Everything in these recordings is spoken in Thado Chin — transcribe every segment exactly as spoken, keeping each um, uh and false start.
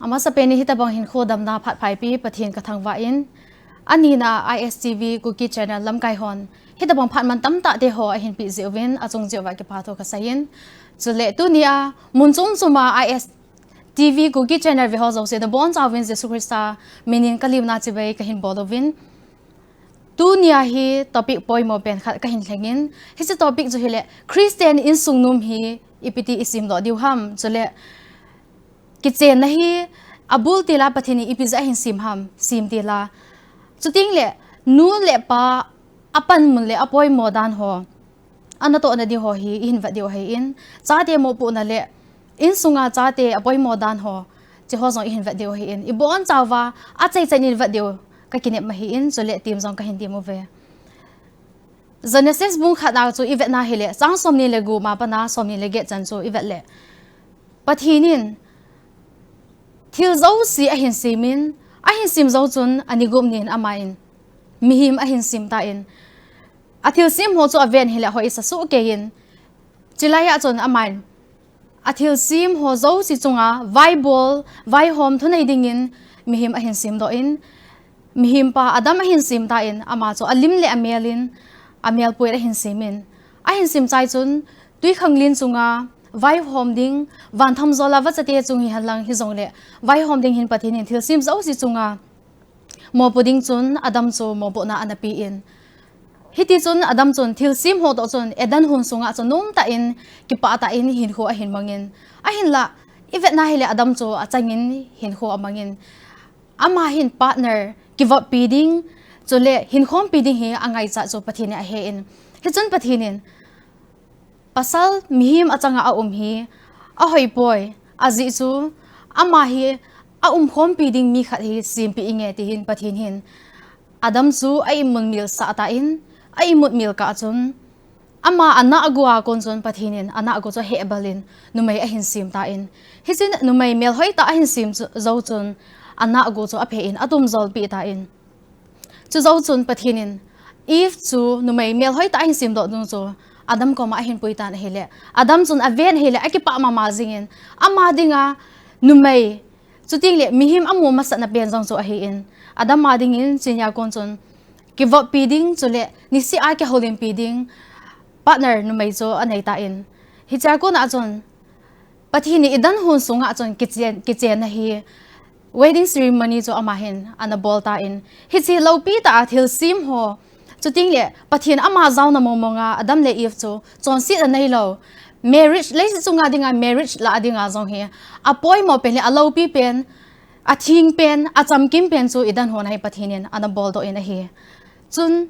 Amasapen in hitabang hinkho damna phat phaipi Pathen kathangvah in, anina ISTV Kuki Channel lamkai hon hitabang phat mantam tahte ho ahinpeh jeh uvin achung cheh uva kipathu kaseiyin. Chule tunia mun chom choma ISTV Kuki Channel ve ho jouse nabonchauvin Jesu Christa minin kalimna chibai kahin bol uvin. Tunia hi topic poimo pen khat kahin lhengin, hiche topic chu hile Christian insung nom hi ipi ti isemdoh diu ham, chule kichenna hi abul tila Pathen in ipi jeh a ahin sem ham, sem tila. Chutengle nu le pa apanmun le apoimo dan ho, anatohna ding ho hi ihin vet diu ahin, chate mopohna le insunga chate apoimo dan ho, hiche ho jong ihin vet diu ahin, ibonchauva achaichan in vet diu kakinep ahin, chule tem jong kahin tem uve. Genesis bung khatna chu ivetna hile, chang somni le gup a pat a somni le get chan chu ivet le, Pathen in thil jouse ahin semin, ahin sem jou chun ani gup nin aman mihem ahin sem tan, athilsem ho chu aven hile hoi sa sohkeiyin, chulai a chun aman athilsem ho jouse chunga vaibol, vaihom thunei dingin mihem ahin semdoh in, mihem pa Adam ahin sem tan, ama chu alim le amel in, amelpoi ahin semin, ahin sem chai chun twikhanglen chunga vaihom ding, van thamjol a vachate chung hihen lang hijongle vaihom ding hin Pathen in thilsem jouse chunga mopo ding chun Adam chu mopohna ana pen. Hitichun Adam chun thilsem ho toh chun Eden hon sunga chun nomtah in, kipah tah in hinkho ahin mangin, ahinla ivetna hile Adam chu achangin hinkho amangin, ama hin partner kivoppi ding, chule hinkhompi ding hi angaichat chu Pathen in ahen. Hichun Pathen in, pasal mihem achanga aum hi ahoipoi, ajeh chu ama hi aumkhompi ding mi khat hi sempeh inge, tin Pathen hin Adam chu a-imutmil sah tan, a-imutmil kah chun ama anahgu a kon chun Pathen in anahgu chu ahehbal in numei ahin sem tan, hichun numei melhoitah ahin sem jou chun anahgu chu aphe in atumjolpeh tan. Chujou chun Pathen in Eve chu numei melhoitah ahin semdoh ding chu Adam koma ahin pui tan ahile, Adam chun aven ahile akipah mama jingin, ama dinga numei, chutengle mihem amu masatna pen jong chu ahin, Adam a dingin chunia kon chun kivoppi ding chule niseh a kihoulimpi ding partner numei chu anei tan. Hichea kona chun Pathen in Eden hon sunga chun kichen, kichenna hi wedding ceremony chu ama hin ana bol tan, hiche loupitah a thilsem ho, chutengle Pathen ama jaona mongmonga Adam le Eve chu chonsetna neilou marriage, leiset chunga dinga marriage lah dinga jong hi apoimo pen le aloupi pen, atheng pen, achamkim pen chu Eden hon a hi Pathen in ana boldoh in ahi. Chun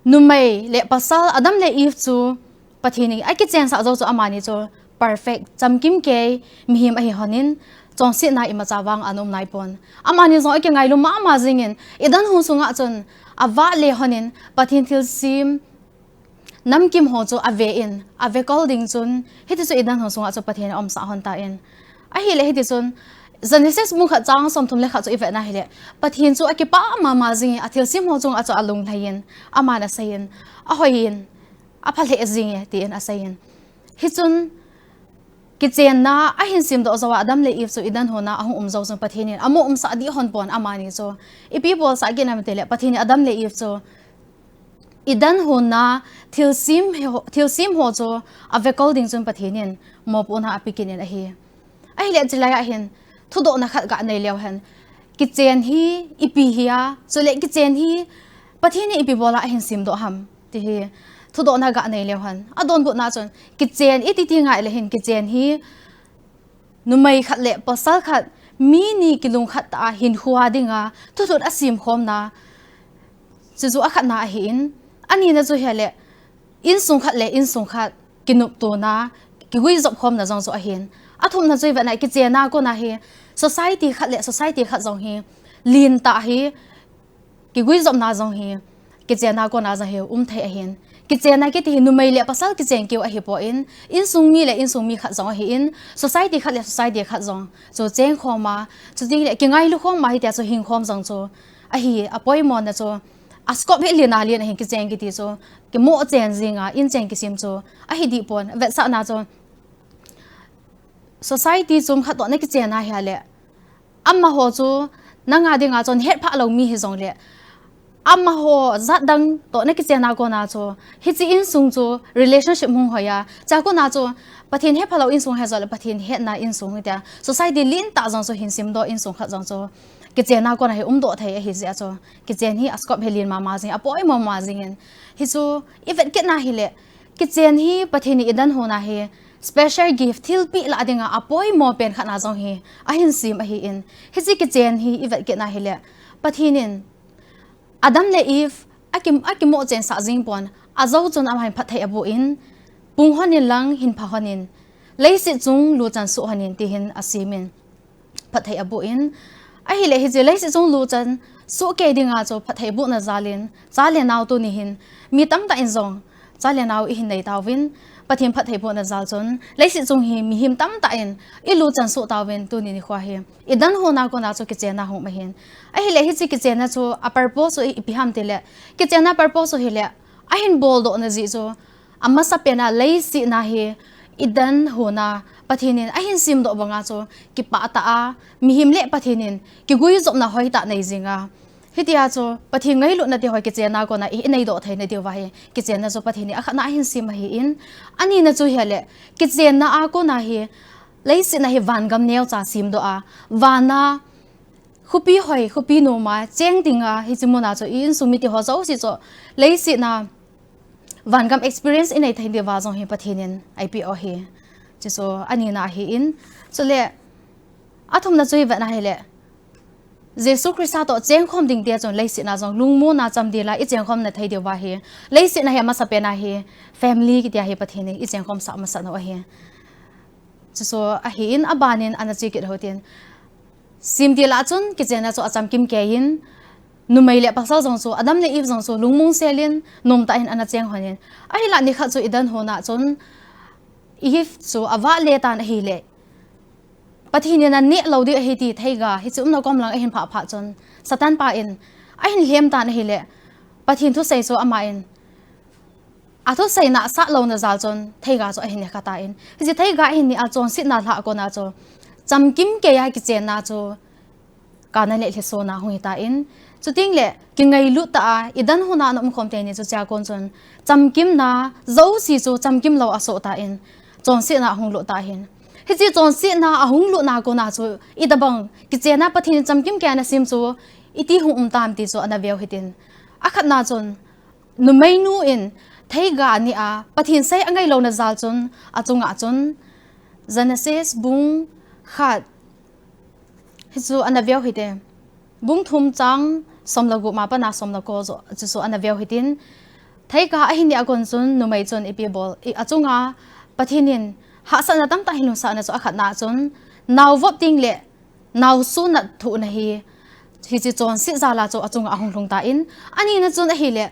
numei le pasal Adam le Eve chu Pathen in akichensah jou chu amani chu perfect, chamkim kei mihem ahi lhonin, chonsetna imacha vang ana um naipon. Amani jong akingailu mama jingin, Eden hon sunga chun avale lhonin Pathen thilsem namkim ho chu ave in, avekol ding chun hitichun Eden hon sunga chu Pathen in aumsah lhon tan. Ahile hitichun Genesis bung khat chang somthum le khat chu ivetna hile, Pathen chu akipah mama jingin, athilsem ho chunga chu alunglhaiyin, aman aseiyin, ahoiyin, aphalheh jinge, tin aseiyin. Hichun kichenna ahin semdoh jouva Adam le Eve chu Eden hon a ahung um jou chun Pathen in amu umsah dih lhon pon amani chu. Ipi bolsah kit ham itile Pathen in Adam le Eve chu Eden hon a thilsem ho, thilsem ho chu avekol ding chun Pathen in mopohna ape kit in ahi. Ahile chulai a hin thudohna khat ganei leu hen. Kichen hi ipi hia, chule kichen hi Pathen in ipi bola ahin semdoh ham, ti hi thudohna ganei leu hen. Adonbutna chun kichen iti ti ngai le hin kichen hi numei khat le pasal khat, mi ni kilungkhat tah a hinkho a dinga thulhut asemkhomna, chuchu akhatna ahin, anina chu hile insung khat le insung khat kinoptona, kiguijopkhomna jong chu ahin. Athumna chu ivetna kichenna kona hi society khat le society khat jong hi lentah hi kiguijopna jong hi kichenna kona jong hi umthei ahin. Kichenna kiti hi numei le pasal kichen keu ahipon, insung mi le insung mi khat jong ahin, society khat le society khat jong chu chengkhoma, chutengle kingailukhoma hitia chu hingkhom jong chu ahi, apoimona chu ascope hi lena len ahin, kichen kiti chu kimochen jinga inchen kisem chu ahi dihpon, vetsahna chu society chom khat toh nakichenna hile Amaho chu nanga dinga chun hetphah lou mi hijongle, amaho jat dang toh na kichenna kona chu, hiche insung chu relationship hung hoi a, chua kona chu Pathen hephalou insung hijongle Pathen hetna insung tia, society lentah jong chu hin simdoh insung khat jong chu kichenna kona hi umdoh thei ahi jeh a chu, kichen hi a scope hi len mama jing, apoimo mama jing in. Hichu i vetkit na hile, kichen hi Pathen in i dan hona hi special gift, thilpeh lah dinga apoimo pen khat na jong hi ahin sem ahin. Hiche kichen hi i vetkit na hile, Pathen in Adam le Eve aki, akimoh chensah jing pon, ajou chun amahin phatthei aboh in, pung hon in lang hinpha hon in, leiset chung luchan soh hon in, tihin asem in, phatthei aboh in. Ahile hiche leiset chung luchan soh kei dinga chu phatthei abohna jal in, cha le nao tuni hin, mi tamtah in jong cha le nao ihin nei tauvin, Pathen phatthei bohna jal chun leiset chung hi mihem tamtah in i luchan soh tauvin, tuni nikho hi i dan hona kona chu kichenna hung um ahin. Ahile hiche kichenna chu a purpose chu i, ipi ham tile, kichenna purpose chu hile, ahin boldohna jeh chu, amasapen a leiset na hi i dan hona Pathen in ahin semdoh banga chu kipah tah a, mihem le Pathen in kiguijopna hoitah nei jing a, hitia chu Pathen ngailutna ti ho kichenna kona i, i neidoh theina diuva hi kichenna chu Pathen in akhatna ahin sem ahin. Anina chu hile, kichenna a kona hi leiset na hi vangam neocha semdoh a, vana khopi hoi, khopi noma cheng dinga, hiche muna chu i insung mite ho jouse chu leiset na vangam experience i nei thei diuva jong hi Pathen in eipeh u ahi. Chuchu anina ahin. Chule athumna chu i vet na hile, Jesu Christa toh chengkhom ding tia chun leiset na jong lungmonna chamdela i chengkhomna thei diuva hi, leiset na hi amasapen a hi family kitia hi Pathen in i chengkhomsah masat u ahi. Chuchu ahin, aban in ana che kit u hitin, semtil a chun kichenna chu achamkim kei in, numei le pasal jong chu, Adam le Eve jong chu lungmong sel in, nomtah in ana cheng hon in. Ahinla nikhat chu i dan hona chun, Eve chu avah le tan ahile, Pathen in aneh lou ding ahi ti theiga hiche umna kom lang ahin phah phat chun, Satan pa in ahin lhem tan ahile, Pathen thusei chu ama in athusei nahsah louna jal chun theiga chu ahin ne kha tan, hiche theiga ahin ne a chonsetna lhah kona chu chamkim kei a kichenna chu kana le lhisona hung hi tan, chuteng le kingailut tah a i dan hona ana umkhom teni chu chua kon chun chamkimna jouse chu chamkim lou asoh tan, chonsetna ahung lut tan. Hiche chonsetna ahung lutna kona chu itobang kichenna Pathen in chamkim kei a ana sem chu iti hung um tam ti chu ana veu hitin, akhatna chun numeinu in theiga ane a Pathen sei angailouna jal chun achunga chun Genesis bung khat hichu ana veu hite. Bung thum chang som le gup ma pana som le ko joh chuchu ana veu hitin, theiga ahin ne a kon chun numei chun ipi bol, i, achunga Pathen in hahsatna tamtah ahin lhunsahna chu akhatna chun naovop teng le naoso nat thohna hi, hiche chonset jal a chu achunga ahung lhung tan, anina chun ahile,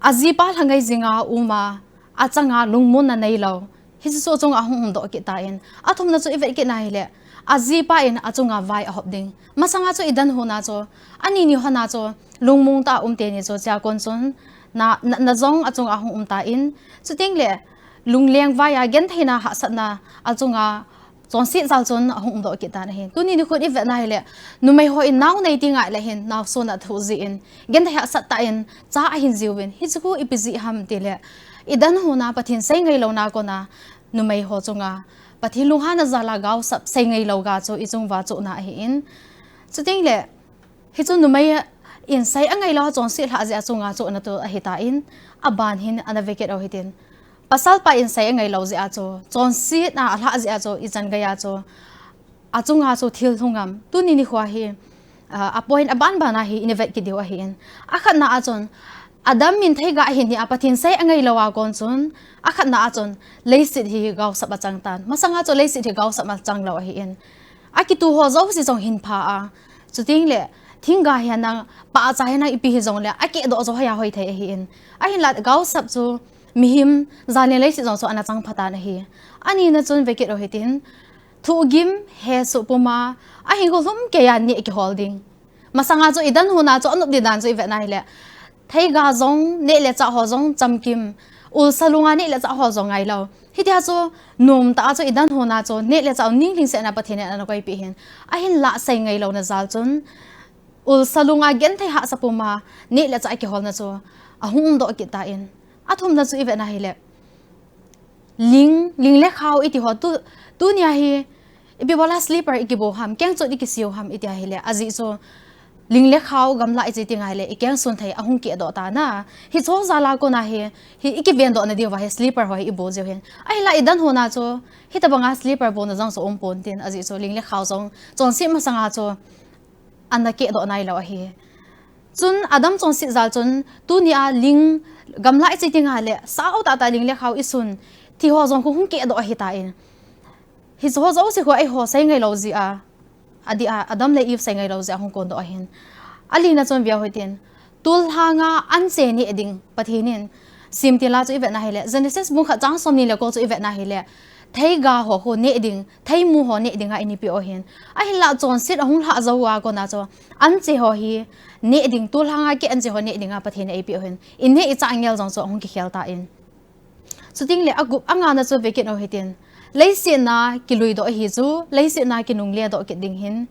ajipa lhangai jinga uma, achanga lungmonna neilou, hiche chu achunga ahung umdoh kit tan, athumna chu i vet kit na hile, ajipa in achunga vai ahop ding. Masanga chu i dan hona chu, ani ni hona chu lungmong tah a um teni chu chua kon chun na, na, na jong achunga ahung um tan, chuteng le lungleng vai a gentheina hahsatna achunga chonset jal chun ahung umdoh kit tan ahi. Tuni nikhon i vet na hile, numei ho in nao nei ti ngai le hin naoso nat thoh jeh in genthei hahsat tah in cha ahin jiuvin, hichu khu ipi jeh ham tile, i dan hona Pathen sei ngailouna kona numei ho chunga Pathen lunghanna jal a gaosap sei ngailou ga chu i chung uva chohna ahin. Chuteng le, hichu numei in sei angailou a chonset lhah jeh a chunga chohna toh ahi tan, aban hin ana ve kit u hitin, pasal pa in sei angailou jeh a chu, chonsetna alhah jeh a chu ichan gei a chu achunga chu thil lhung am? Tuni nikho hi, a, a point aban ban a hi i vet kit diu ahin, akhatna a chun Adam in theiga ahin ne a Pathen sei angailou a kon chun, akhatna a chun leiset hi gaosap achang tan. Masanga chu leiset hi gaosap achang lou ahin, akitu ho jouse jong hin pha a, chuteng le thingga hi ana pah cha hi ana ipi hijongle akehdoh jo hoiya hoi thei ahin, ahinla gaosap chu mihem jal in leiset jong chu ana chang pha tan ahi. Anina chun ve kit u hitin, thohgim hesoh puma ahinkho lhum keiya neh kihol ding. Masanga chu i dan hona chu anop ding dan chu i vet na hile, theiga jong, neh le chah ho jong chamkim, Ulsa lunga neh le chah ho jong ngailou. Hitia chu, nom tah a chu i dan hon a chu, neh le chah u ning lhingsetna Pathen in ana koipeh hin. Ahinlah sei ngailouna jal chun, ulsa lunga genthei hahsa puma, neh le chah kiholna chu, ahung umdoh kit tan. Athumna chu i vet na hile. Ling, ling le khao iti ho tu, tunia hi, ipi bola slipper i kibo ham, kengchot i kisiu ham iti ahile, ajeh chu, ling le khao gamla i che ti ngai le, i keng sun thei ahung kehdoh tan a. Hiche jal a kona hi, hi i kivendoh na diuva hi slipper ho hi i bo jiu hin. Ahinlah i dan hon a chu, hitabanga slipper bona jong chu um pon tin, ajeh chu, ling le khao jong, chonset masanga chu, ana kehdoh nailou ahi. Chun Adam chonset jal chun, tunia ling gamla i che ti ngai le, sao tah tah ling le khao i sun, ti ho jong khu hung kehdoh ahitan. Hiche ho jouse khu eiho sei ngailou jeh a, adeh a, Adam le Eve sei ngailou jeh a hung kondoh ahin. Alina chun veu hitin, tullhanga anche neh ding, Pathen in, Simtil a chu i vet na hile, Genesis bung khat chang somni le ko chu i vet na hile, theiga ho khu neh ding, theimu ho neh dinga eina peh u ahin. Ahinlah chonset ahung lhah jou a kona chu, anche ho hi neh ding, tullhanga keh anche ho neh dinga Pathen in eipeh u ahin. I neh i chah ngel jong chu ahung kikhel tan. Chuteng le agup, angana chu vekit u hitin. Leiset a kiluidoh ahi chu, leiset a kinungle doh kit ding hin.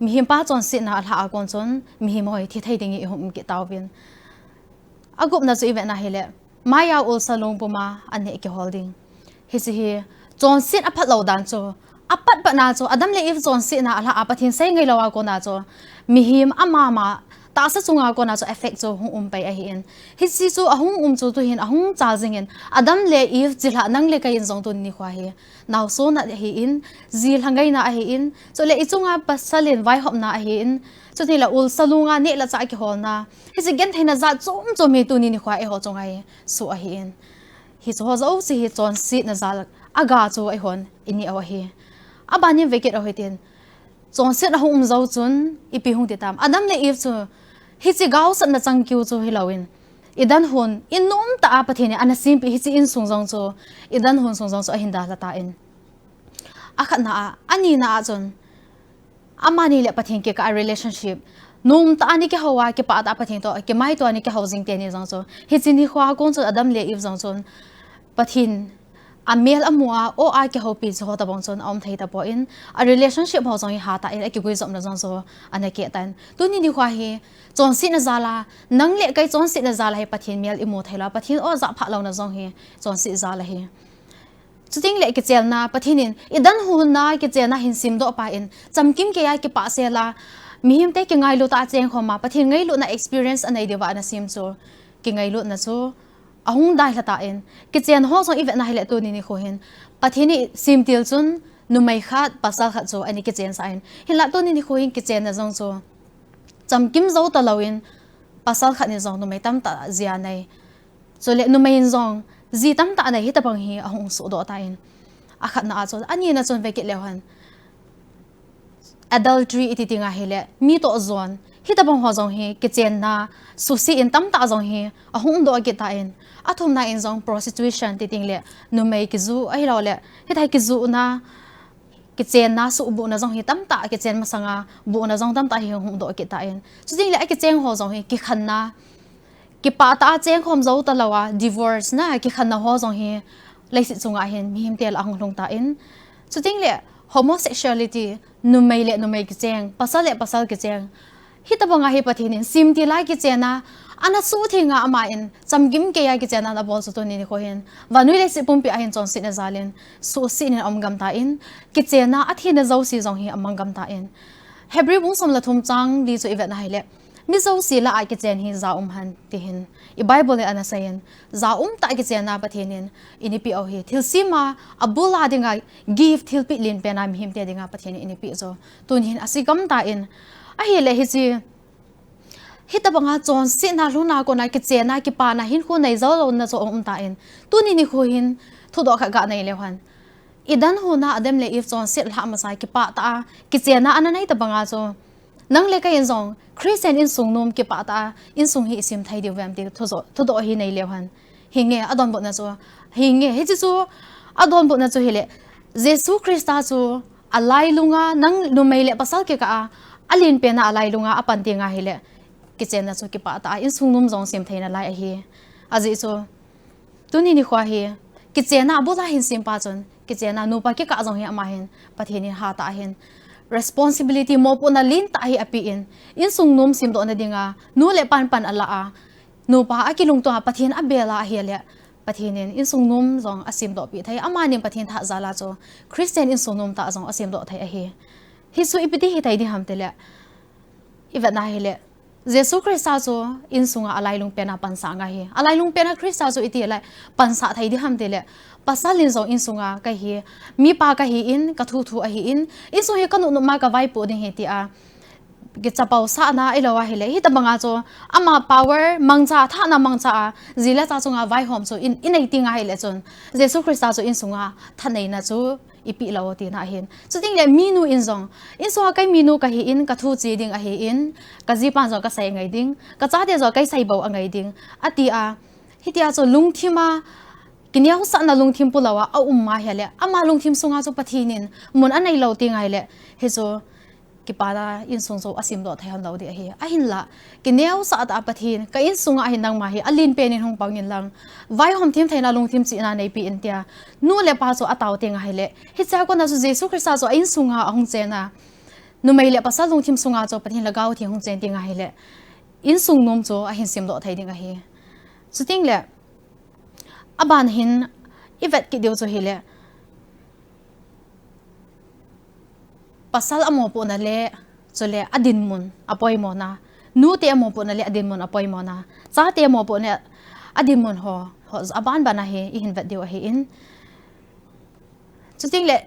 Mihem pa chonsetna alhah a kon chun, mihem ho hi thi thei ding in i hung um kit tauvin. Agupna chu i vet na hile, maiya ulsa lung puma aneh kihol ding. Hiche hi, chonset aphat lou dan chu, apat pat na chu, Adam le Eve chonsetna alhah a Pathen sei ngailou a kona chu, mihem ama ma, tahsa chunga kona chu effect chu hung um pai ahin. Hiche chu ahung um chu tuhin, ahung chal jingin, Adam le Eve chilhah nang le kei in jong tuni nikho hi, naosen ahin, ji lhangaina ahin, chule i chunga pasal in vaihopna ahin, chuteng le ulsa lunga neh le chah kiholna, hiche gentheina jat chom chom hi tuni nikho eiho chunga hi soh ahin. Hiche ho jouse hi chonsetna jal a ga chu eihon i neh u ahi. Abanin vekit u hitin. Chonset ahung um jou chun ipi hung ti tam. Adam le Eve chu hiche gaosapna changkeu chu hilouvin. I dan hon, i nom tah a Pathen in ana sempeh hiche insung jong chu, i dan hon sung jong chu ahin dalha tan. Akhatna a, anina a chun, amani le Pathen kikah a relationship. Nom tah a ana kihou a, kipah tah a Pathen toh, kimaito a ana kihou jing teni jong chu. Hiche nikho a kon chu Adam le Eve jong chun, Pathen, amel amu a, aw a kihoupi chu ho tabang chun aum thei tapon, a relationship ho jong hi hatah in akiguijopna jong chu ana keh tan. Tuni nikho hi, chonsetna jal a, nang le kei chonsetna jal a hi Pathen mel imu thei lou, Pathen aw jah phah louna jong hi, chonset jal ahi. Chuteng le kichenna, Pathen in, i dan hon a kichenna hin semdoh pa in, chamkim keiya kipah sel a, mihemte kingailut a chengkhom a, Pathen ngailutna experience anei diuva ana sem chu, kingailutna chu, ahung dailha tan, kichen ho jong i vet na hile tuni nikho hin, Pathen in semtil chun, numei khat, pasal khat chu, ana kichensah in, hinlah tuni nikho hin kichenna jong chu, chamkim jou talouvin, pasal khat in jong numei tamtah ji anei. Chule numei in jong ji tamtah anei hitabang hi ahung sohdoh tan. Akhatna a chun, anina chun vekit leu hen. Adultery iti ti ngai hile, mi toh jon. Hitabang ho jong hi, kichenna, suhset in tamtah jong hi, ahung umdoh kit tan. Athumna in jong prostitution ti teng le, numei kiju, ahilouleh, hitia kijuhna, kichenna, suhbuhna jong hi tamtah, kichen masanga, buhna jong tamtah hi hung doh kit tan. Chuteng le akicheng ho jong hi kikhenna, kipah tah a chengkhom jou talou a, divorce na, kikhenna ho jong hi leiset chunga hin mihemte lah a hung lhung tan. Chuteng le homosexuality, numei le numei kicheng, pasal le pasal kicheng, hitabang a hi Pathen in semtil a kichenna, ana suhtheng a aman, chamkim keiya kichenna ana bol chu tuni nikho hin. Vannoi leiset pumpi a hin chonsetna jal in, suhset in aum gam tan, kichenna athina jouse jong hi amang gam tan. Hebrew bung som le thum chang li chu i vet na hile, mi jouse lah a kichen hi ja um hen, ti hin. I Bible in ana seiyin, ja um tah kichenna Pathen in, eina peh u hi. Thilsem a, abul a dinga gift thilpeh lenpen a mihemte dinga Pathen in eina peh chu. Tuni hin ase gam tan, ahile hiche, hitabang a chonsetna lhunna kona kichenna kipana hinkho nei jou louna chu um tan. Tuni nikho hin thudoh khat ga nei leu hen. I dan hon a Adam le Eve chonset lhah masa kipah tah a kichenna ana nei tabang a chu. Nang le kei in jong, Christian insung nom kipah tah a, insung hi i sem thei diu vem ti thudoh, thudoh hi nei leu hen. Hinge, adonbutna chu. Hinge, hiche chu, adonbutna chu hile, Jesu Christa chu, alailunga, nang numei le pasal kikah a, alenpen a alailunga, apan teng a hile, kichenna chu kipah tah a, insung nom jong sem thei nalai ahi. Ajeh chu, Tuni nikho hi, kichenna abul a hin sem pa chun, kichenna nupa kikah jong hi ama hin, Pathen in hatah a hin, responsibility mopohna lentah hi apen, insung nom semdohna dinga, nu le pan pan ala a, nupa akilungto a Pathen abel a ahile, Pathen in insung nom jong asemdoh peh thei, amanin Pathen thah jal a chu, Christian insung nom tah jong asemdoh thei ahi. Hichu ipi ti hithei ding ham tile, ivetna hile, Jesu Christa chu insunga alailung pen a pansah ngai ahi. Alailung pen a Christa chu iti le pansah thei ding ham tile. Pasal in jong insunga kahi, mipa kahin, kathu thu ahin, insung hi kanop nop ma kavaipoh ding ahi tia. Kichapau sahna ilou ahile. Hitabanga chu ama power mangcha, thahna mangcha a, ji le cha chunga vaihom chu in, inei teng ahile chun. Jesu Christa chu insunga thaneina chu ipeh lou tina ahin. Chuteng le minu in jong, insunga kei minu kahin, kathu che ding ahin, kajipan jong kasei angai ding, kachate jong kei sei bou angai ding, ati a, hitia chu lungthim a, kineosahna lungthim pu lou a, aum ma ahile, ama lungthim sunga chu Pathen in mun anei lou teng ahile, hichu kipana insung chu asemdoh thei hon lou ding ahi. Ahinla, kineosah tah a Pathen, ka insunga hin nangma hi alen pen in hung pang inlang, vaihom thim theina lungthim chihna neipeh in tia, nu le pa chu atao teng ahile, hichea kona chu Jesu Christa chu a insunga ahung chen a, numei le pasal lungthim sunga chu Pathen Lhagao Theng hung chen teng ahile, insung nom chu ahin semdoh thei ding ahi. Chuteng le, aban hin ivet kit diu chu hile, pasal amopohna le, chule adinmun, apoimona. Nute amopohna le adinmun, apoimona. Chate amopohna, adinmun ho, ho, aban ban a hi, ihin vet diu ahin. Chuteng le,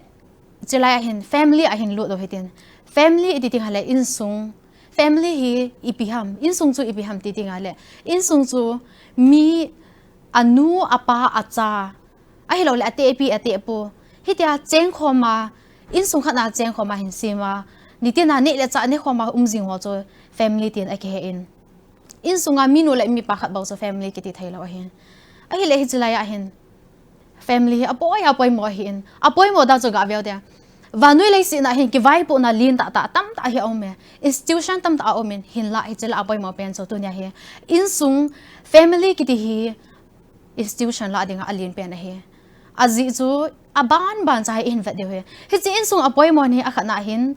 chulai a hin, family a hin lut lou hitin. Family iti teng ahile, insung, family hi ipi ham, insung chu ipi ham ti teng ahile, insung chu mi anu, apa, acha, ahilou le atehpi, atehpu, hitia chengkhom a, insung khat na chengkhom a hin sem a, nitin a neh le chah nekhom a um jing ho chu family tin akihen. Insunga minu le mipa khat bou chu family kiti thei lou ahin. Ahile hiche lai a hin, family hi apoi, apoimo ahin. Apoimo dan chu gah veu te. Vannoi leiset na hin kivaipohna lentah tah tamtah hi aum e. Institution tamtah aum in, hinlah hiche lah apoimo pen chu tunia hi, insung, family kiti hi institution lah dinga alen pen ahi. Ajeh chu aban ban cha hi ihin vet diu ahi. Hiche insung apoimo hi akhatna hin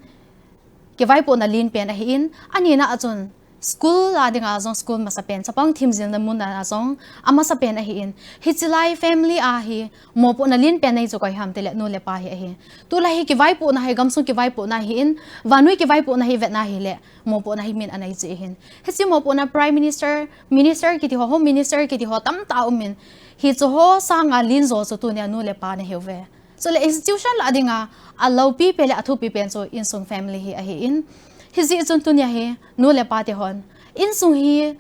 kivaipohna len pen ahin, anina a chun school a dinga jong school masa pen, chapang themjilna mun a jong amasa pen ahin. Hiche lai family a hi mopohna len pen nei chu koi ham tile nu le pa hi ahi. Tulai hi kivaipohna hi, gamsung kivaipohna ahin, vannoi kivaipohna hi vetna hile, mopohna hi min anei chu ahin. Hiche mopohna Prime Minister, Minister kiti ho, Home Minister kiti ho tamtah aum in. Hiche ho sanga lenjo chu tunia nu le pa nahiuve. Chule institution lah dinga aloupi pen le athupi pen chu insung family hi ahin. Hijeh chun tunia hi nu le pa te hon, insung hi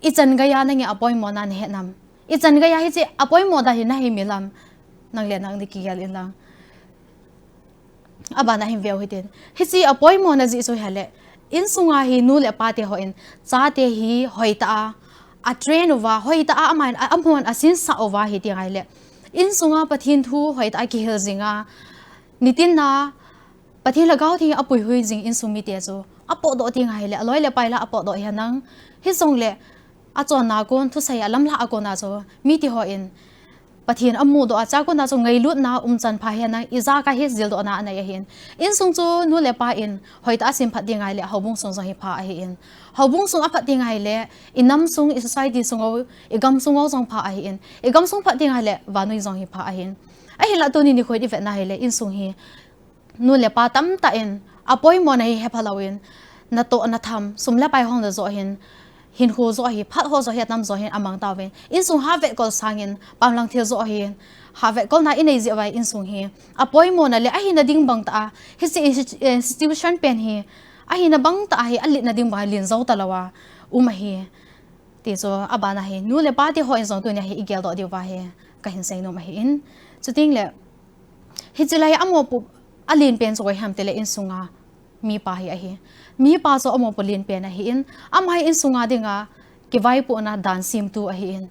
ichan geiya nangin apoimo na nahet nam? Ichan geiya hiche apoimo dan hi nahe mi lam? Nang le nang ni kigel inlang. Aban a hin veu hitin. Hiche apoimona jeh chu hile, insunga hi nu le pa te hon, chate hi hoitah a, atrain uva, hoitah a aman, a, amahon asinsah uva hiti ngai le, insunga Pathen thu hoitah a kihil jinga, nitin a Pathen Lhagao Theng apuihui jing insung mite chu apotdoh ti ngai le, aloi le pai lah apotdoh hihen lang. Hijongle, achonna kon, thusei a lamlhah a kona chu mite hon Pathen amudoh a, chua kona chu ngailutna umchan pha hihen lang, ijakai hi jildohna anei ahin. Insung chu nu le pa in hoitah a semphat ti ngai le, houbung sung jong hi pha ahin. Houbung sung aphat ti ngai le, inam sung, i society sung u, igam sung u jong pha ahin. Igam sung phat ti ngai le, vannoi jong hi pha ahin. Ahinlah tuni nikho ivetna hile, insung hi nu le pa tamtah in apoimona hi hepha louvin, natoh natham, sum le pai hong le joh hin, hinkho joh hi, phat ho joh hi, atam joh hin amang tauvin. Insung havetkol sangin, pamlang thil joh hi, havetkolna inei jeh uva insung hi apoimona le ahina ding bangtah a, hiche insti-, institution pen hi ahina bangtah a hi, aletna ding bang hi lenjou talouva um ahi. Ti chu abana hi, nu le pa te hon jong tunia hi igeldoh diuva hi kahin seinom ahin. Chuteng le, hiche lai amopoh alen pen chu koi ham tile insunga mipa hi ahi. Mipa chu amopoh len pen ahin, ama hi insunga dinga kivaipohna dan semtu ahin.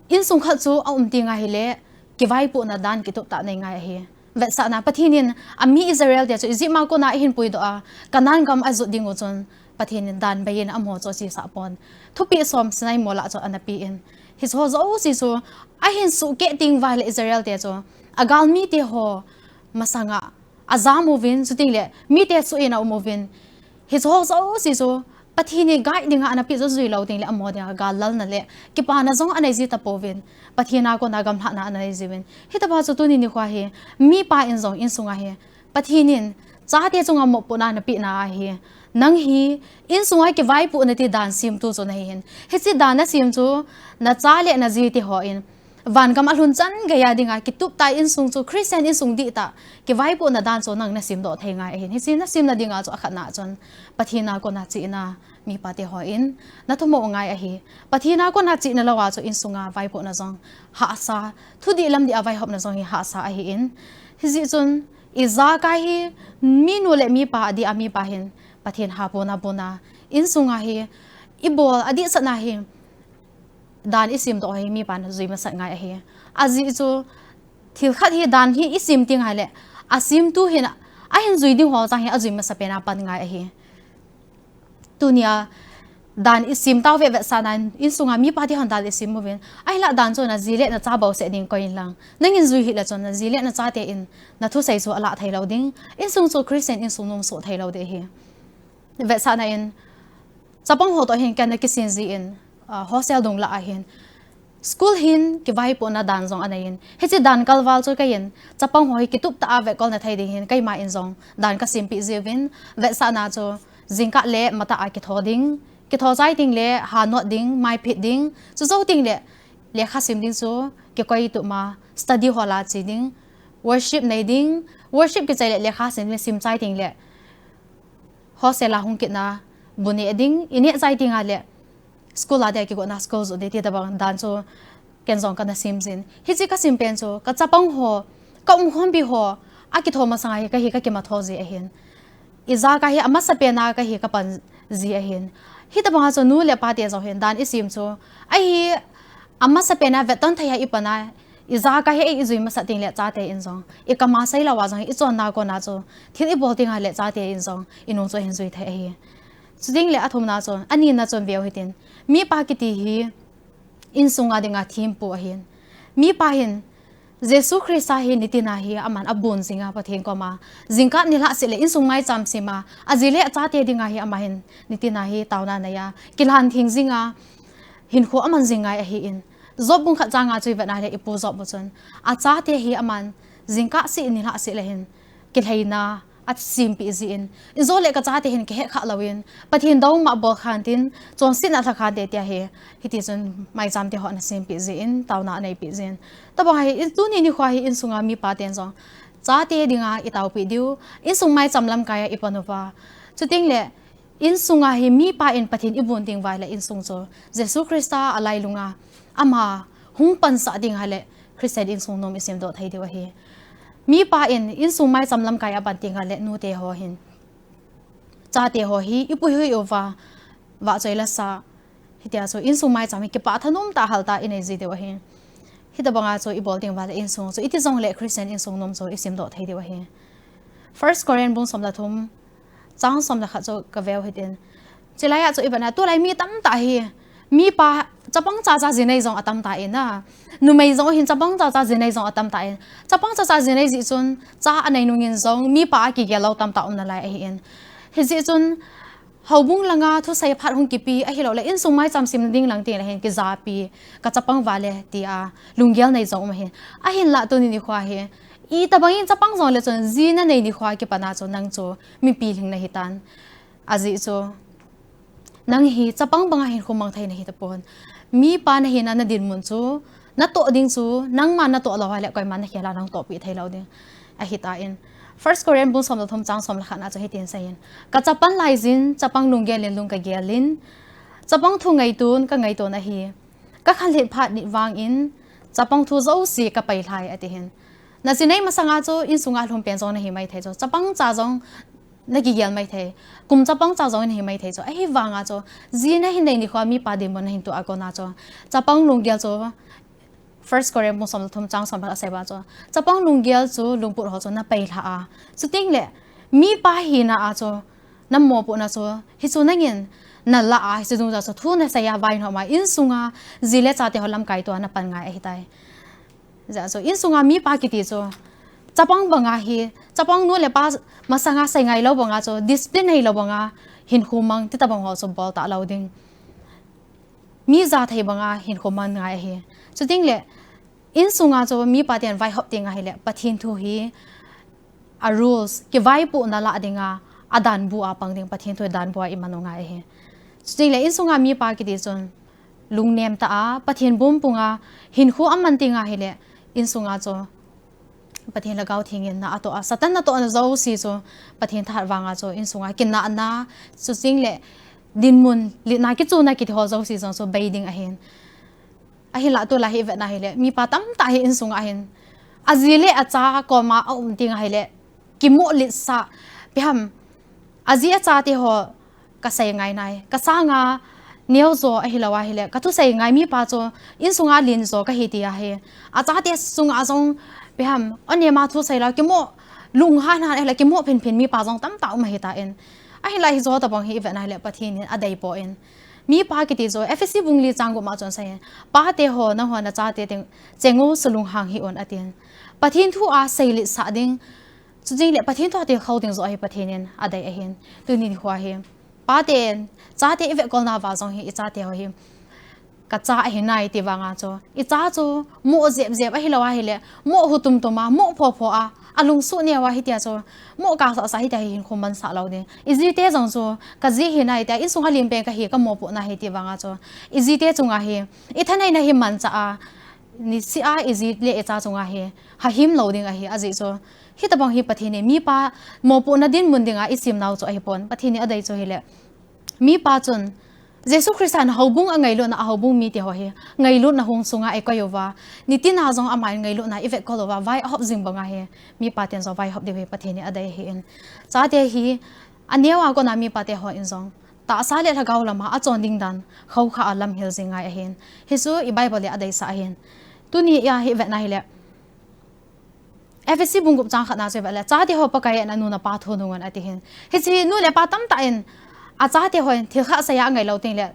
Insung khat chu aum ti ngai hile, kivaipohna dan kitup tah nei ngai ahi. Vetsahna, Pathen in ami Israel te chu Egypt a kona ahin puidoh a, Canaan gam ajot ding u chun, Pathen in dan beiyin amaho chu achesah pon. Thupeh som Sinai mol a chu ana pen. Hiche ho jouse chu ahin suhkeh teng uva le Israel te chu agalmi te ho masanga ajam uvin, chuteng le mite suh in aum uvin. Hiche ho jouse chu Pathen in guide dinga anapeh chu jui lou teng le amaho dinga gal lalna le kipana jong anei ji tapouvin. Pathen a kona gamlhatna anei jiuvin. Hitobang chu tuni nikho hi mipa in jong insunga hi Pathen in chate chunga mopohna napehna ahi. Nang hi insunga kivaipohna ti dan semtu chu nahi hin. Hiche dan nasem chu nacha le naji te hon vangam alhun chan geiya dinga kitup tah insung chu Christian insung dihtah kivaipohna dan chu nang nasemdoh thei ngai ahin. Hiche nasemna dinga chu akhatna chun Pathen a kona chihna mipa te hon nathumop ngai ahi. Pathen a kona chihna louva chu insunga vaipohna jong hahsa, thudih lam dia vaihopna jong hi hahsa ahin. Hijeh chun ijakai hi minu le mipa adih a mipa hin Pathen ha pona pona insunga hi ibol adihsahna hi dan isemdoh hi mipan ajui masat ngai ahi. Ajeh chu thil khat hi dan hi isem teng ahile asemtu hin ahin jui ding ho chang hi ajui masapen a pan ngai ahi. Tunia dan isem tauve vetsahna in insunga mipa te hon dan isem uvin. Ahinla dan chu naji le nacha bouseh ding koi inlang. Nangin jui hih le chun naji le nachate in nathusei chu alah thei lou ding. Insung chu Christian insung nom soh thei lou ding ahi. Vetsahna in chapang ho toh hin ken nakisin jin, ah, hostel dung lah ahin school hin kivaipohna dan jong anei in. Hiche dan kalval chu keiin chapang ho hi kitup tah a vetkolna thei ding hin keima in jong dan kasempeh jiuvin. Vetsahna chu jingkah le matah a kitho ding, kitho chai teng le hanot ding, maiphit ding, chujou teng le lekha sim ding chu kikoi tup ma study hall a che ding, worship nei ding, worship kichai le lekha sim ding, sim chai teng le hostel a hung kitna bu neh ding, ineh chai teng le school a dia kigotna school joh ding ti tobang dan chu ken jong kana sem jin. Hiche kasem pen chu kachapang ho, kaumkhompi ho akitho masanga hi kahi kakimatho ji ahin. Ijakai hi amasapen a kahi kapan ji ahin. Hitobanga chu nu le pa te jong hin dan isem chu ahi, amasapen a vetton thei a ipan a ijakai hi eijui masat teng le chate in jong ikam a sei louva jong hi ichonna kona chu thil ibol teng le chate in jong inung chu ahin jui thei ahi. Chuteng le athumna chun, anina chun veu hitin, mipa kiti hi insunga dinga thempu ahin. Mipa hin Jesu Christa hi nitina hi aman abon jinga Pathen koma jingkah nilhah seh le insung maicham sema aji le achate dinga hi ama hin nitina hi taona neiya kilhan theng jinga hinkho aman jing ngai ahin. Job bung khat changa chu ivet a le ipu Job u chun achate hi aman jingkah seh nilhah seh le hin kilheina asempeh jin, injo le kachate hin kihet khah louvin, Pathen douma bol khan tin, chonsetna lha khante tia hi, hitichun maicham te hon asempeh jin, taona aneipeh jin. Tobang hi, tuni nikho hi insunga mipa ten jong chate dinga itaopeh diu, insung maicham lamkai a ipan uva. Chuteng le, insunga hi mipa in Pathen ibon teng uva le insung chu Jesu Christa alailunga ama hung pansah teng le Christian insung nom isemdoh thei diu ahi. Mipa in insung maicham lamkai a pan teng le nute ho hin chate ho hi ipuihoi uva, vahchoi lasa, hitia chu insung maicham hi kipah thanom tah hal tah inei ji diu ahi. Hitobanga chu ibol teng uva le insung chu iti jong le Christian insung nom chu isemdoh thei diu ahi. First Corinth bung som le thum, chang som le khat chu kaveu hitin. Chulai a chu ivet a, tulai mi tamtah hi, mipa chapang chacha jinei jong atamtah in a, numei jong hin chapang chacha jinei jong atamtah in, chapang chacha jinei jeh chun cha anei nungin jong mipa akigel lou tamtah um nalai ahin. Hijeh chun houbung langa thusei phat hung kipe ahilou le insung maicham sem ding lang teng le hin kijapi, kachapang uva le tia lunggel nei jong um ahin. Ahinla tuni nikho hi, itobang in chapang jong le chun ji nanei nikho a kipan a chu nang chu mipi lhing nahitan. Ajeh chu nang hi chapang banga hinkho mang thei nahi tapon. Mipa nahina nadinmun chu natoh ding chu nangma natoh lou a le koima nakhel a nang tohpeh thei lou ding ahitan. First Corinth bung som le thum chang som le khat na chu hitin aseiyin, kachapan laijin chapang lunggel in lung kagelin, chapang thu ngaitun kangaiton ahi. Kakhanlhit phat nit vangin chapang thu jouse kapailhai atihin. Najinei masanga chu insunga lhumpen jong nahi maithei chu, chapang cha jong nakigel maithei, kum chapang cha jong nahi maithei chu, ahivanga chu ji nahin nei nikho a mipa dinmun nahin toh a kona chu chapang lunggel chu First Corinth bung som le thum chang som le khat asei bang chu chapang lunggel chu lungput ho chu napailhah a, chuteng le mipa hina a chu namopohna chu hichu nangin nalah a, hiche dungjui a chu thu nasei a vaihom a, insunga ji le chate ho lamkai tua napan ngai ahitai. Hijeh a chu insunga mipa kiti chu chapang banga hi, chapang nu le pa masanga sei ngai lou banga chu, discipline nei lou banga hinkho mang ti tobang ho chu bol talou ding. Mi ja thei banga hinkho mang ngai ahi. Chuting le, insunga chu mipa ten vaihop ding ahile, Pathen thu hi a rules, kivaipohna lah dinga, adan bu a pang ding, Pathen thu dan bu a iman u ngai ahi. Chuting le, insunga mipa kiti chun, lungnem tah a, Pathen bumpunga hinkho aman ding ahile, insunga chu Pathen Lhagao Theng in na atoh a, Satan natohna jouse chu Pathen thahat vanga chu insunga kinahna, chuting le dinmun, litna, kichuna kiti ho jouse jong chu bei ding ahin. Ahinla tulai hi ivet na hile, mipa tamtah hi insunga hin, aji le acha koma aum ding ahile, kimoh litsah, ipi ham, aji achate ho kasei ngai nai. Kasanga neojo ahilou ahile, kathusei ngai mipa chu insunga lenjo kahi ti ahi. Achate sunga jong, ipi ham, anem a thusei lou, kimoh, lunghan han ahile, kimoh phinphin mipa jong tamtah um ahitan. Ahinla hiche tobang hi ivet na hile, Pathen in adeipoi. Mipa kiti chu, Ephesi bung li chang gup ma chun asei in, pate ho, nangho nachate teng, cheng u, sulunghang hih un atin. Pathen thu a seiletsah ding, chuting le Pathen thu a tilkhou ding joh hi Pathen in adei ahin. Tuni nikho hi, paten, chate ivetkol nauva jong hi, ichate ho hi, kacha ahi nai ti vanga chu, icha chu moh jep jep ahilou ahile, moh hu tum tum a, moh pho pho a, alungsuh neo a hitia chu, moh kasah sah hitia hi hinkho mansah lou ding. Ijite jong chu, kaji hi nai tia, insunga lenpen kahi, kamopohna hi ti vanga chu, ijite chunga hi, ithaneina hi manchah a, niseh a iji le icha chunga hi, hahim lou ding ahi, ajeh chu, hitobang hi Pathen in mipa mopohna dinmun dinga isem nau chu ahipon, Pathen in adei chu hile, mipa chun, Jesu Christa in houbung angailutna, ahoubung mite ho hi, ngailutna hung sunga eikoi uva, nitina jong ama in ngailutna ivetkol uva, vai ahop jing banga hi, mipa ten jong vaihop diu hi Pathen in adei ahin. Chate hi, aneo a kona mipate ho in jong, tahsa le lhagao lama achon ding dan, khoukhah a lamhil jing ngai ahin. Hichu i Bible in adeisah ahin. Tuni a hi ivet na hile, Ephesi bung gup chang khat na chu ivet le, chate ho Pakai a nanu napa thu nungun ati hin. Hiche nu le pa tamtah in, achate hon thil khat seiya angailou teng le,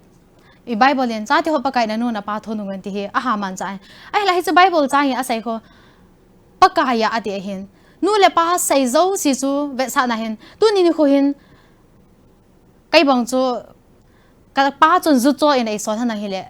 i Bible in, chate ho Pakai a nanu napa thu nungun ti hi, aha manchah in. Ahinla hiche Bible chang in asei khu, Pakai a ati ahin. Nu le pa sei jouse chu vetsahna hin, tuni nikho hin, kei bang chu, kapa chun ju cho in eisol hana hile,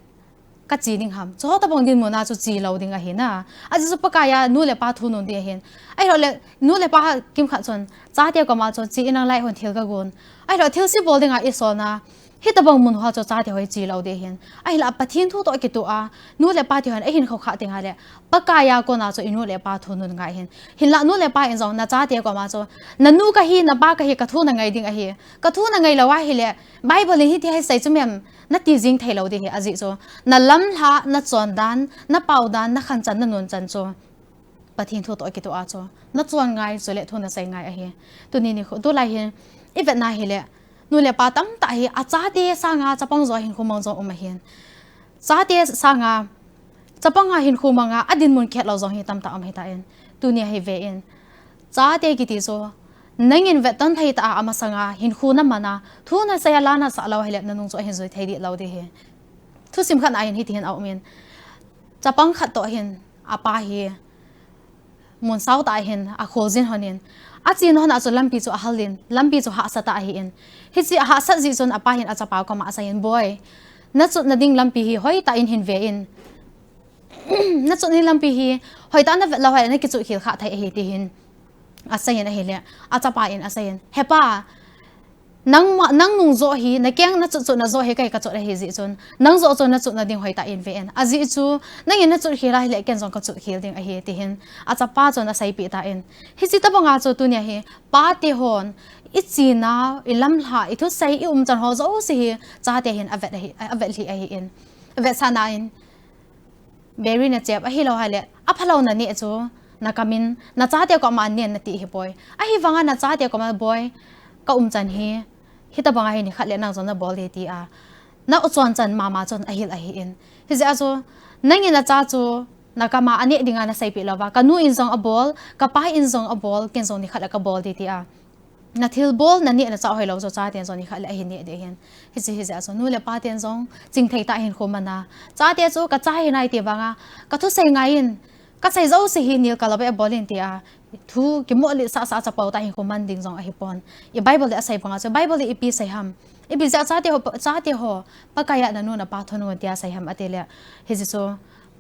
kache ding ham. Chutobang dinmun a chu chelou ding ahi na. Ajeh chu Pakai a nu le pa thu nun ding ahin. Ahilou le, nu le pa kimkhat chun, chate koma chu che in lang lai hon thil kagon. Ahilou thilse bol dinga isolna, hitobang mun hoa chu chate ho hi chelou ding ahin. Ahinla Pathen thu toh kitoh a, nu le pa te hon eihin khoukhah teng le, Pakai a kona chu inu le pa thu nun ngai ahin. Hinla nu le pa in jong nachate koma chu, nanu kahi, napa kahi, kathu nangai ding ahi. Kathu nangai lou ahile, Bible in hiti hi asei chu mem, nati jing thei lou ding ahi, ajeh chu, nalamlhah, nachondan, napaodan, nakhanchan, nanunchan chu, Pathen thu toh kitoh a chu, nachon ngai, chule thu nasei ngai ahi. Tuni nikho, tulai hin, ivet na hile, nu le pa tamtah hi, achate sanga chapang jo hinkho mang jong um ahin. Chate sanga, chapang a hinkho manga, adinmun khetlou jong hi tamtah um ahitan. Tuni a hi ve in. Chate kiti chu, nangin vetton thei tah a amasanga, hinkho naman a, thu nasei a la nasah lou hile, nanung chu ahin jui thei dih lou ding ahi. Thusim khat na hin hiti hin aum in. Chapang khat toh hin, apa hi, mun sao tah hin, akhol jin hon in. Achen hon a chu lampi chu ahal in, lampi chu hahsa tah ahin. Hiche ahahsat jeh chun apa hin achapa koma asei in, Boi, nachutna ding lampi hi hoitah in hin ve in. Nachutna ding lampi hi hoitah navet lou hile nakichut khel kha thei ahi ti hin. Asei in ahile, achapa in asei in, He pa, nang ma, nang nung joh hi, nakeng nachut chutna joh hi kei kachut ahi jeh chun, nang joh chun nachutna ding hoitah in ve in. Ajeh chu, nangin nachut khel ahile ken jong kachut khel ding ahi, ti hin achapa chun aseipeh tan. Hiche tobanga chu tunia hi, pate hon, ichenna, ilamlhah, ithusei, iumchan ho jouse hi, chate hin avet ahi, avet lhih ahin. Avetsahna in, Beri nachep ahilou hile, aphalou naneh chu, nakam in, nachate koma nen nati hipoi. Ahivanga nachate koma, Boi, kaumchan hi, hitobanga hi nikhat le nang jong nabol ding tia, na uchon chan mama chun ahil ahin. Hijeh a chu, nangin nacha chu, nakama aneh dinga naseipeh louva, kanu in jong abol, kapa in jong abol, ken jong nikhat le kabol ding tia. nathilbol, naneh nachah hoilou chu chaten jong nikhat le ahin neh ding ahin. Hiche hijeh a chu nu le paten jong chingthei tah a hinkho man a, chate chu kacha hinai ti vanga kathusei ngai in, kasei jouse hi nilkah louva abol in tia thu kimoh litsah sah a chapo tah a hinkho man ding jong ahipon. I Bible in asei banga chu, Bible in ipi sei ham? Ipi jeh a chate ho, chate ho Pakaiya nanu napa thon un tia sei ham atile, hiche chu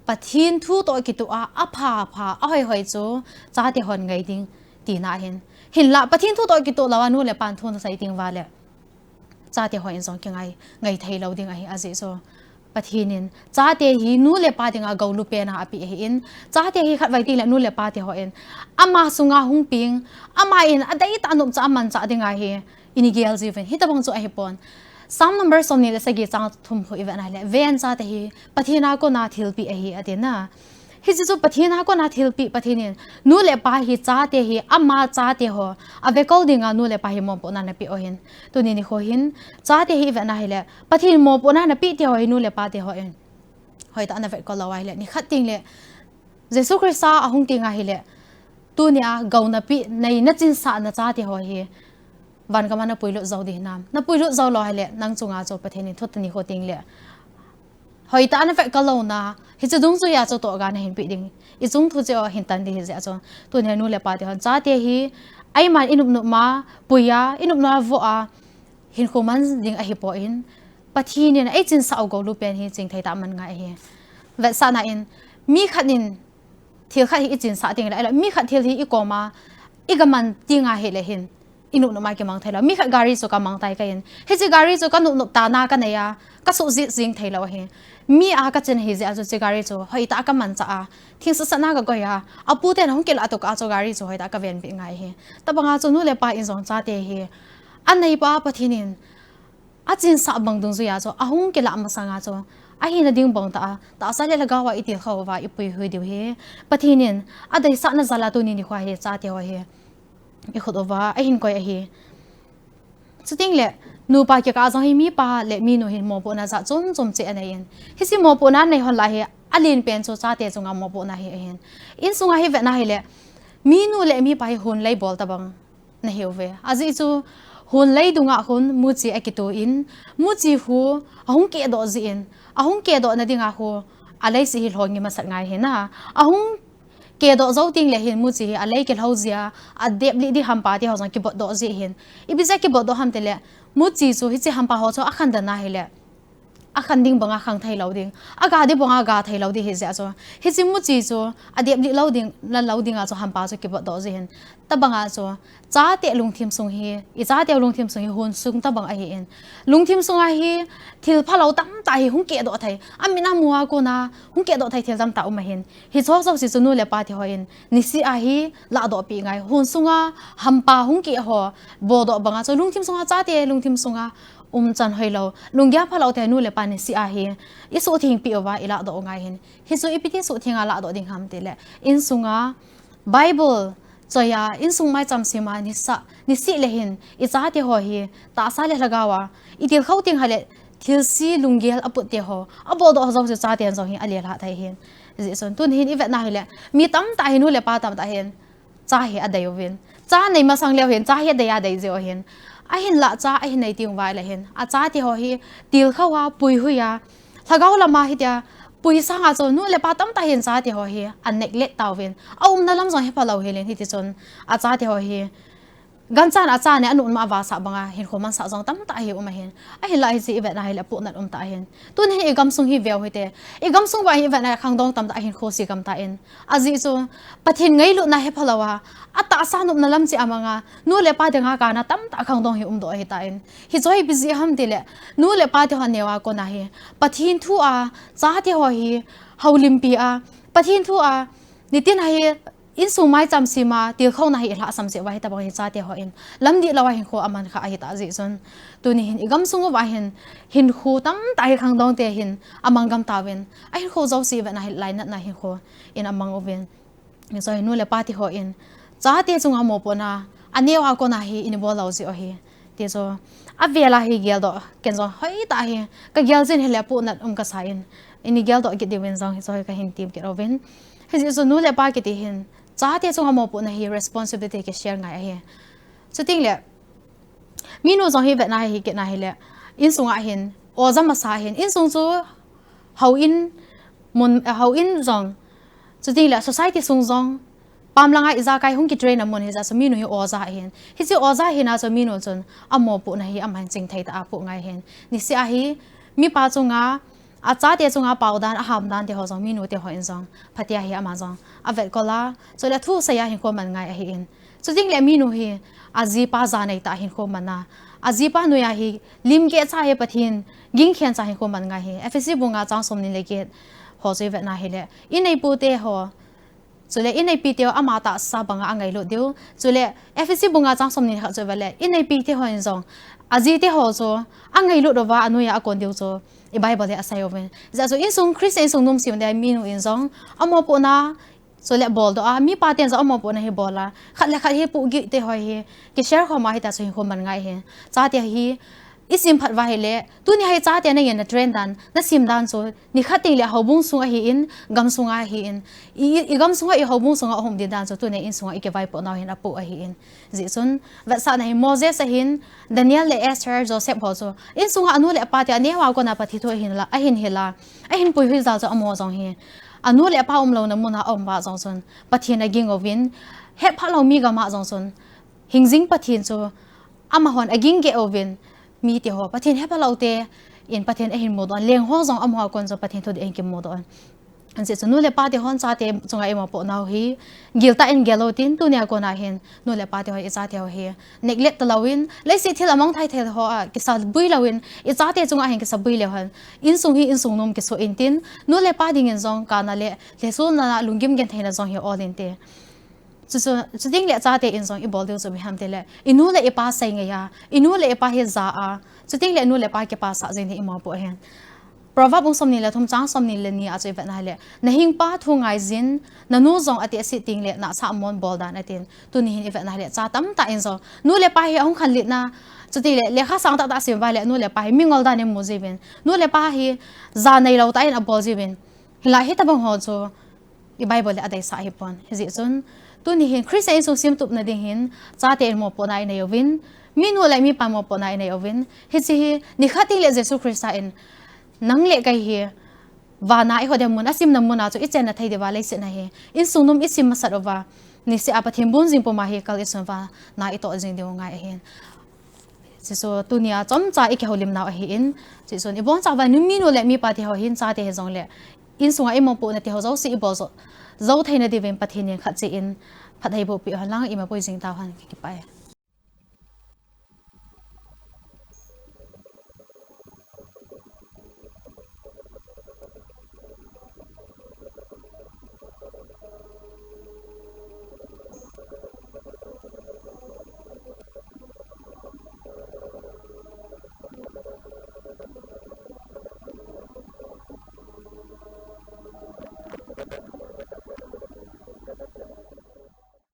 Pathen thu toh kitoh a, apha pha, ahoi hoi chu chate hon ngai ding tina ahin. Hinla Pathen thu toh kitoh louva nu le pan thu nasei ding uva le, chate hon jong kingai, ngai theilou ding ahi. Ajeh chu Pathen in chate hi nu le pa dinga goulupen a apeh ahin, chate hi khatvei tengle nu le pate hon ama sunga hung peng, ama in adeitah a nopcha amanchah dinga hi ini gel jiuvin, hitobang chu ahipon. Psalm number somni le sagi chang thum khu ivet nahile, ven chate hi Pathen a kona thilpeh ahi atina. Hiche chu Pathen a kona thilpeh, Pathen in nu le pa hi chate hi ama chate ho avekol dinga nu le pa hi mopohna napeh u ahin. Tuni nikho hin chate hi ivet nahile, Pathen mopohna napeh ti ho hi nu le pate hon hoitah a navetkol lou ahile, nikhat tengle Jesu Christa ahung tenga hile, tunia gou napeh, nei nachinsah nachate ho hi vangam a napuilut jou ding hinam? Napuilut jou lou hile, nang chunga chu Pathen in thutani kho tengle hoitah a navetkol louna, hiche dungjuia chu tohgon nahin peh ding, ichung thu cheh u ahin tan ding hijeh a chu, tunia nu le pate hon chate hi eiman inop nop ma, pui a, inop nop a, voh a hinkho man ding ahipon, Pathen in eichinsah u goulupen hi chingthei tah a man ngai ahi. Vetsahna in, mi khat in thil khat hi ichinsah tengle, ahile mi khat thil hi ikoma iga man tenga hile hin, inop nop a kimang theilou. Mi khat gari chu kamang tai kahin, hiche gari chu kanop nop tah a kanei a, kasuhjet jing theilou ahi. Mi a kachin ahijeh a chu hiche gari chu hoitah a kamanchah a, thingsa sat na kagoi a, aputen ahung kilah tokah a chu gari chu hoitah a kavenbit ngai ahi. Tobanga chu nu le pa in jong chate hi aneipa Pathen in achinsah bang dungjuia chu ahung kilah masanga chu, ahina ding bang tah a tahsa le lhagao a itilkhou uva ipuihui diu hi Pathen in adeisahna jal a tuni nikho hi chate ho hi ikhut uva ahin koi ahi. Chutengle nupa kikah a jong hi mipa le minu hin mopohna jat chom chom cheh anei in, hiche mopohna nei hon lah hi alenpen chu chate chunga mopohna hi ahin. Insunga hi vetna hile, minu le mipa hi hon lei bol tobang nahiuve. Ajeh chu hon lei dunga khun muchi akitoh in, muchi khu ahung kehdoh jeh in, ahung kehdohna dinga khu aleiset hi lhongi masat ngai ahi na. Ahung kehdoh jou tengle hin muchi hi alei kilhou jeh a, adeplih ding hampa teho jong kibotdoh jeh hin. Ipi jeh a kibotdoh ham tile, muchi chu hiche hampa ho chu akhandan ahile, akhan ding banga khang theilou ding, aga ding banga ga theilou ding hijeh a chu, hiche muchi chu adeplih lou ding, lal lou dinga chu hampa chu kibotdoh jeh hin. Tobanga chu chate lungthim sung hi, ichateu lungthim sung hi hon sung tobang ahin. Lungthim sunga hi thil phalou tamtah hi hung kehdoh thei, amit a mu a kona hung kehdoh thei thil tamtah um ahin. Hicheho jouse chu nu le pate hon niseh a hi lahdohpeh ngai. Hon sunga hampa hung keh ho bodoh banga chu lungthim sunga, chate lungthim sunga umchan hoilou, lunggel phalou te nu le pa niseh a hi isuhthengpeh uva ilahdoh u ngai ahin. Hichu ipiti suhtheng a lahdoh ding ham tile, insunga Bible choi a, insung maicham sem a, niseh, niseh le hin ichate ho hi tahsa le lhagao a itilkhou teng hile, thilse lunggel aput teho, abodoh ho jouse chaten jong hi alelhah thei ahin. Hijeh chun tuni hin ivetna hile, mi tamtah hin, nu le pa tamtah hin cha hi adei uvin, cha nei masang leu hin cha hi adei a dei jeh u ahin. Ahinlah cha ahin nei teng uva le hin, achate ho hi tilkhou a, puihui a, lhagao lama hitia pui sanga chu nu le pa tamtah hin chate ho hi aneglect tauvin, aumna lam jong hephalou hel in, hitichun achate ho hi ganchan a cha nei anop nop a avahsah banga hinkho mansah jong tamtah hi um ahin. Ahinlah hiche ivetna hile apohnat umtah ahin. Tuni hin igamsung hi veu hite, igamsung uva hi ivetna khangdong tamtah hinkho se gamtah in. Ajeh chu Pathen ngailutna hephalou a, atahsa nopna lam cheh a manga nu le pa dinga kana tamtah khangdong hi umdoh ahitan. Hichu ipi jeh ham tile, nu le pa teho neo a kona hi Pathen thu a chate ho hi houlimpi a, Pathen thu a nitin a hi insung maicham sem a tilkhouna hi ilhahsam jeh uva hitobang hi chate hon lamdih lou a hinkho aman kha ahitah jeh chun, tuni hin igamsung uva hin hinkho tamtah hi khangdong te hin amang gam tauvin, ahinkho jouse ivetna hi lainatna hinkho in amang uvin. Hichu hi nu le pa teho in chate chunga mopohna aneo a kona hi ini bol lou jeh u ahi. Tichu avel a hi geldoh, ken jong hoitah hi kagel jin, hile apohnat um kasa in, ini geldoh kit diuvin jong hichu hi kahin tem kit uvin. Hijeh chun nu le pa kiti hin chate chunga mopohna hi responsibility kishare ngai ahi. Chutengle Minu jong hi vetna hi kit na hile, insunga hin, oja masa hin, insung chu houin, mun, eh, houin jong, chuting le society sung jong, pam langa ijakai hung kitrain na mun hi jeh chun minu hi oja ahin. Hiche oja hina chu minu chun amopohna hi aman chingthei tah a apoh ngai hin. Niseh a hi, mipa chunga, achate chunga paodan, ahamdan te ho jong, minu te ho in jong, phatea hi ama jong avetkol a, chule thusei a hinkho man ngai ahin. Chuting le minu hi, ajipa ja nei tah a hinkho man a, ajipa noiya hi, lim geh cha hi Pathen, ging khen cha hinkho man ngai hi. Ephesi bunga chang somni le get ho chu ivetna hile, inneipute ho, chule inneipite ho ama tahsa banga angailut diu. Chule Ephesi bunga chang somni le khat chu ivet le, inneipite ho in jong, ajite ho chu, angailut uva anoiya akon diu chu, i Bible hi asei uvin. Jeh chun insung Christian insung nom sem dia minu in jong, amopohna, chule boldoh a, mipa ten jong amopohna hi bol a, khat le khat hi pohgih te ho hi, kishare khom a hita chu hinkho man ngai hi. Chate hi, isim phat uva hile, tuni hi chate nangin natrain dan, nasim dan chu, nikhat teng le houbung sung ahin, gamsunga ahin, i, i, i gamsunga i houbung sunga ahung um ding dan chu, tuni insunga ikivaipoh nau hin apoh ahin. Jeh chun, vetsahna hi Moses ahin, Daniel le Esther, Joseph ho chu, insunga anu le apa te aneo a kona Pathen thu ahin la, ahin hil a, ahin puihoija chu amaho jong hi, anu le apa umlouna muna aum uva jong chun, Pathen aging uvin, hetphah lou mi gam a jong chun, hingjing Pathen chu, amahon aging geh uvin, mite ho, Pathen hepha lou te in Pathen ahin mudoh in, leng ho jong amaho a kon chun Pathen thudih ahin kimudoh in. Ajeh chu nu le pa te hon chate chunga imopoh nau hi, giltah in gel lou tin, tunia kona hin, nu le pa te ho, ichate ho hi, neglect talouvin, leiset thil amangthai thei ho a, kisaboi louvin, ichate chunga hin kisaboi leu hen, insung hi insung nom kisoh intin, nu le pa dingin jong kana le, lhesuna lunggim gentheina jong hi ol inte. Chu, chu, chuting le chate in jong ibol diu chu ipi ham tile, inu le ipa sei ngeiya, inu le ipa hi ja a, chuting le nu le pa kipasah jing ding imopoh ahin. Proverb bung somni le thum chang somni le ni a chu ivetna hile, nahingpa thu ngaijin, nanu jong atehse tengle nahsah mon bol dan atin. Tuni hin ivetna hile, cha tamtah in jong, nu le pa hi ahung khanlitna, chuti le, lekha sang tahtah sim uva le, nu le pa hi mingol dan in mu jiuvin. Nu le pa hi ja neilou tah in abol jiuvin. Hilai hitobang ho chu, i Bible le adeisah ahipon. Hijeh chun, tuni hin Christian insung semtupna ding hin, chate in mopohna inei uvin, minu le mipa mopohna inei uvin, hiche hi, nikhat teng le Jesu Christa in, nang le kei hi, vana iho ding mun, asimna muna chu ichenna thei diuva leiset na hi, insung nom isim masat uva, niseh a Pathen bon jing puma hi kal isun uva, na itoh jing diu ngai ahin. Chuche chu tunia chomcha ikihoulim nau ahin, chuche chun ibonchauva nu, minu le mipa te ho hin chate hijongle, insunga imopohna te ho jouse ibol jou, jou theina diuvin Pathen in khatche in phatthei bohpeh hen lang, ima pui jing tauhen, kakipah e.